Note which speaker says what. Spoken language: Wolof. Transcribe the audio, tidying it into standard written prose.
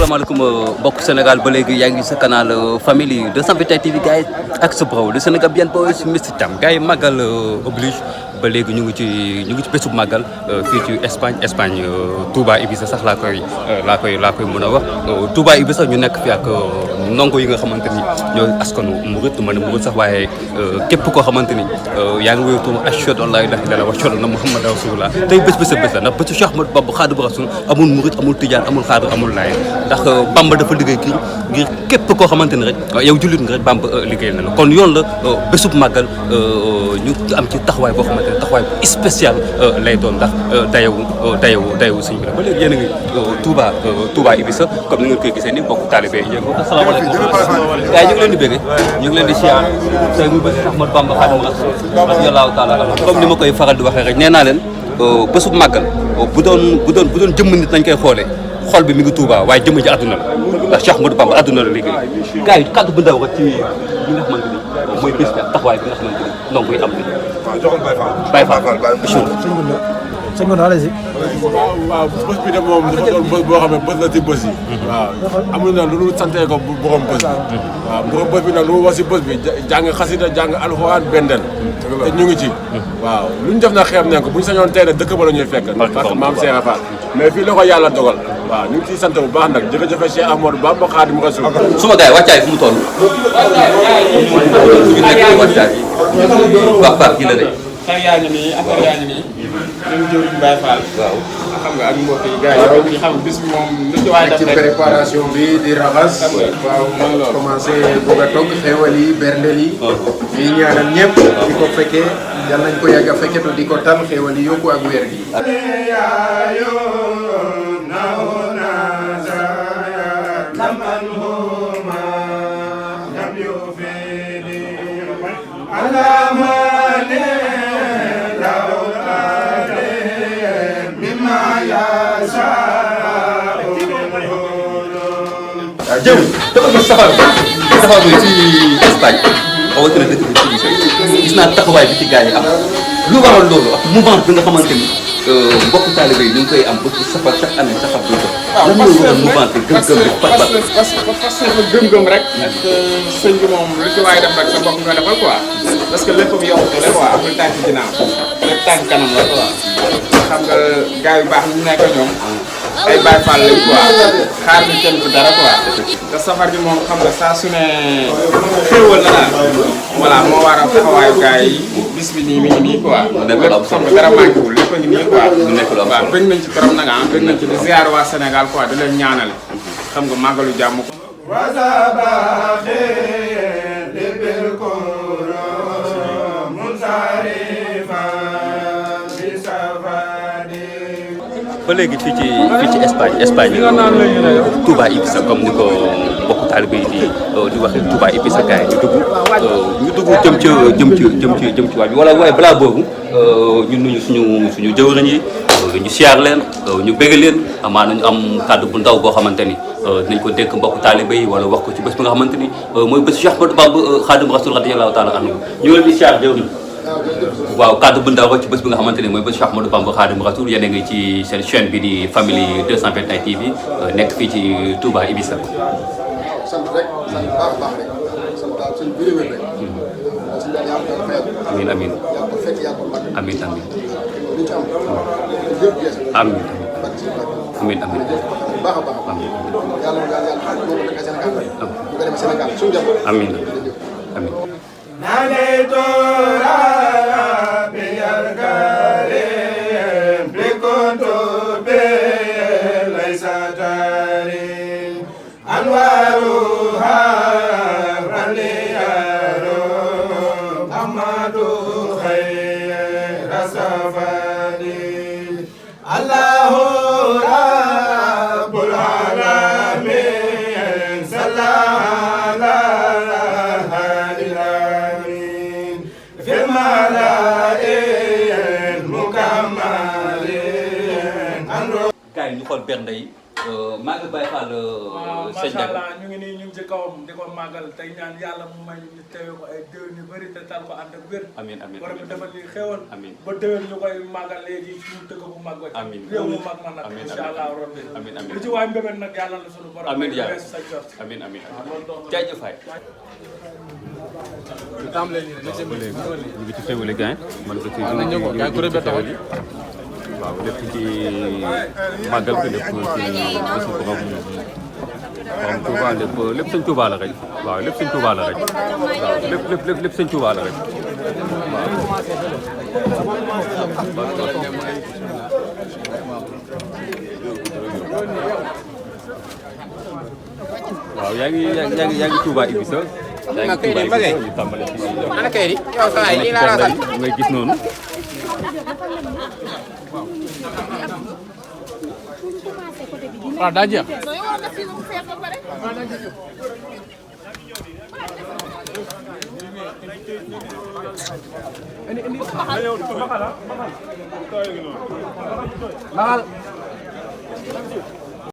Speaker 1: asalaamaaleykum mbokk Sénégal ba léegi yaa ngi sa canal famille 221 TV gars yi ak sa bro le Sénégal bien boys Mister Thiam gars yi màggal oblige ba léegi ñu ngi ci bésub màggal fii ci Espagne Touba Ibiza sax laa koy mën a wax Touba Ibiza ñu nekk fi ak ndongo yi nga xamante ni ñooy askanu murit du ma ne murit sax waaye képp koo xamante ni yaa ngi wéy tuuma ashhadu an laa ilaaha illallaah wa ashhadu anna Muhammadan rasulullah tey bés la ndax bésu Cheikh Ahmadou Bamba Xaadimu Rasuul amul murit amul tijaan amul xaadir amul laayeen ndax Bamba dafa liggéey ngir képp koo xamante ni rek yow jullit nga rek Bamba liggéey na la kon yoon la bésub màggal ñu am ci taxawaay boo xamante ne taxawaay bu spécial lay doon ndax dayewu sëñ bi la ba léegi yéen a ngi Touba Ibiza comme ni ngeen koy gisee ni mbokk taalibe yi asalaamaaleykum gars yi ñu ngi leen di bëgg ñu ngi leen di siyaar tey muy bésu Ahmadou Bamba Xaadimu Rasuul radiyallaahu taala comme ni ma koy faral di waxee rek nee naa leen bésub màggal bu doon jëmm nit nañ koy xoolee xol bi mi ngi Touba waaye jëmm ji àdduna la ndax Cheikh Ahmadou Bamba àdduna la liggéey gars yi kàddu bu ndaw rek ci li nga xamante ni mooy bés bi ak taxawaay bi nga xamante ni ndongo yi am nañu.
Speaker 2: waaw joxal
Speaker 1: Baye Fall
Speaker 3: sëñ bi allez-y.
Speaker 2: waaw bés bi de moom dafa doon bés boo xam ne bés la ci bés yi. waaw amul na lu sante ko borom bés bi. waaw borom bés bi nag lu mu wax si bés bi jàng xasida jàng alxuraan bendel te ñu ngi ci. waaw lu ñu def na xeeb nañ ko bu ñu sañoon tey nag dëkk ba la ñuy fekk. parce que maam Cheikh Fall mais fii la ko yàlla dogal. waaw ñu ngi ciy sant bu baax nag jërëjëf Cheikh Ahmadou Bamba Xaadimu Rasuul.
Speaker 1: suma gars yi wàccaay fu mu toll. ñu nekk ci wàccaay baax gi la de.
Speaker 4: xar yaa ngi nii affaire yaa ngi nii ñoom jëwriñ Baye Fall.
Speaker 1: waaw
Speaker 4: xam nga ak mbokk yi gars yi xam bis bi moom lu ci waay def rek
Speaker 5: ci préparation bi di raxas.
Speaker 4: waaw mooy loolu.
Speaker 5: commencé bëgg a togg xéwal yi berndel yi. ñuy ñaanal ñëpp. di ko fekkee yal nañ ko yàgg a fekkee te di ko tal xéwal yi yokku ak wér gi.
Speaker 1: jëm dafa gis safar bi ci Espagne rawatina dëkk bi ci gis naa taxawaay bi ci gars yi am lu waral loolu ak mouvement bi nga xamante ni mbokk taalibe yi ñu ngi koy am ba safar chaque année safar du ko lan mooy waral mouvement bi gëm-gëm bi
Speaker 4: parce que gëm-gëm rek ak sëñ bi moom lu ci waay def rek sa bopp nga defal quoi parce que lépp bi yokkute la quoi amul tànk ginnaaw lépp tànk kanam la quoi xam nga gars yu baax ñu nekk ñoom ay Baye Fall lañ quoi xaar ñu kenn ku dara quoi te safar gi moom xam nga saa su ne xéewal na daal voilà moo waral taxawaayu gars yi bis bi nii mi ngi nii quoi lépp xam nga dara manqué wul lépp a ngi nii quoi waaw bëgg nañ ci trop nag bëgg nañ ci di ziar waa Sénégal quoi di leen ñaanale xam nga màggalu jàmm ko
Speaker 1: ba léegi fii ci Espagne Touba Ibiza comme ni ko mbokk taalibe yi di waxee Touba Ibiza gars yi ñu dugg jëm ci waaj bi wala waaye balaa boobu ñu nuyu suñu jëwriñ yi ñu siyaar leen ñu bëgg leen amaana ñu am kàddu bu ndaw boo xamante ni dinañ ko dénk mbokk taalibe yi wala wax ko ci bés bi nga xamante ni mooy bés Cheikh Ahmadou Bamba Xaadimu Rasuul radiyallaahu taala anhu ñu leen di siyaar jëwriñ waaw kàddu bu ndaw ci bés bi nga xamante ni mooy bés Cheikh Ahmadou Bamba Xaadimu Rasuul yéen a ngi ci seen chaîne bi di famille 221 TV nekk fii ci Touba Ibiza.
Speaker 5: sant rek sant baax a baax rek sant daal suñu biir wér rek. suñu daal yaa ko fayal.
Speaker 1: amiin amiin
Speaker 5: yaa ko fekk yaa ko mag.
Speaker 1: amiin amiin.
Speaker 5: li ci am. yëpp yees.
Speaker 1: amiin amiin amiin.
Speaker 5: bu baax a baax.
Speaker 1: amiin
Speaker 5: yàlla na yàlla xaar boobu nag Sénégal rek. bu ko demee Sénégal suñu jàmm.
Speaker 1: amiin amiin. gars yi ñu xool bernde yi maa ngi Baye Fall
Speaker 6: macha allah ñu ngi nii ñu ngi ci kawam di ko màggal tey ñaan yàlla mu may ñu teewe ko ay déwén yu bëri te tal ko ànd ak wér.
Speaker 1: amiin amiin
Speaker 6: borom bi defal ñu xéwal.
Speaker 1: amiin
Speaker 6: ba déwén ñu koy màggal léegi ñu tëgg bu mag ba.
Speaker 1: amiin
Speaker 6: réew mu mag ma nag.
Speaker 1: amiin
Speaker 6: incha allah rabbi.
Speaker 1: amiin amiin
Speaker 6: lu ci waay mbébét nag yàlla na suñu borom.
Speaker 1: amiin yaa
Speaker 6: sa jot.
Speaker 1: amiin amiin jaajëf waay. ñu ngi ci xéwali gain man ko ci xéwali waaw lépp ci màggal bi lépp ci bésu borom Touba lépp sëñ Touba la rek waaw lépp sëñ Touba la rek waaw lépp sëñ Touba la rek waaw yaa ngi Touba Ibisa yaa ngi Touba Ibisa ñu tàmbale ci
Speaker 5: ana kay di yow sa waay lii laa la
Speaker 1: ngay gis noonu
Speaker 3: waaw daa jeex. Maxal